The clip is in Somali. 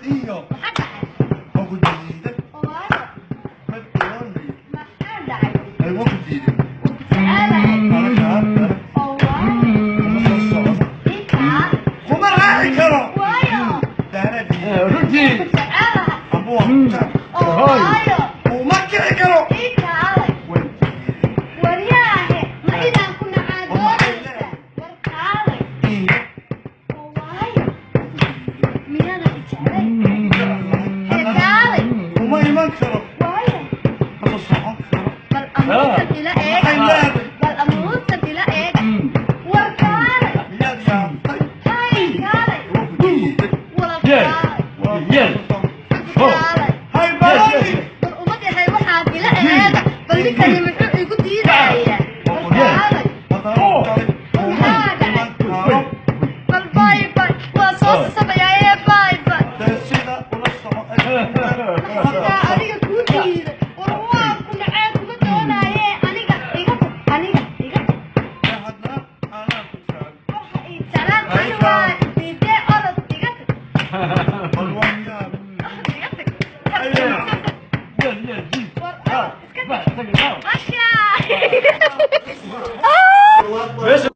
Iyo Maxaa dhacay? Waan ku diiday. Oo waayo. Ma doonayo. Maxaa dhacay? Ay, waan ku diiday. Waan ku jecelahay. Kala kaa dara. Oo waayo. Kuma soo socdo. Ii kaalay. Kuma raaci karo. Waayo. Daaradii. Runtii. Ku jecelahay. Amba waan ku jecel. Oo waayo. Kuma kici karo. Ii kaalay. Waan diiday. Waryaahe, ma inaan ku nacaa doonaysa? War kaalay. Iyo Oo waayo. waan ku diiday. Miyaadan i jeclayn? Ee kaalay. Kuma iman karo. Waayo. Ma socon karo. Bal amuurtan ila Maxay eega. leedahay? Bal amuurtan ila eega. War kaalay. Miyaad yaabtay? Hay, kaalay. Waan ku diiday. Walaal Yes. kaalay. Waan Yes. ku Kaalay. Hay balani. Bal ummad yahay waxaad ila eega. Bal ninkani muxuu igu diidayaa? War kaalay. Haddana waan galay. Kuma iman karo. Bal bye bye. Waa soo sasabayaa ee bye bye. Dee sida ula soco. Sidaa adiga kuu diiday. War waa ku nacee kuma doonaaye. Aniga iga tag. Aniga iga tag. Haddana anaa ku jecel. Waxa ii jalaan ani waa diidee orod iga tag. Bal waan yaabay. Orod iga tag. Yes, yes, yes. War orod iska tag. Bax, tag, Asha. Meesha.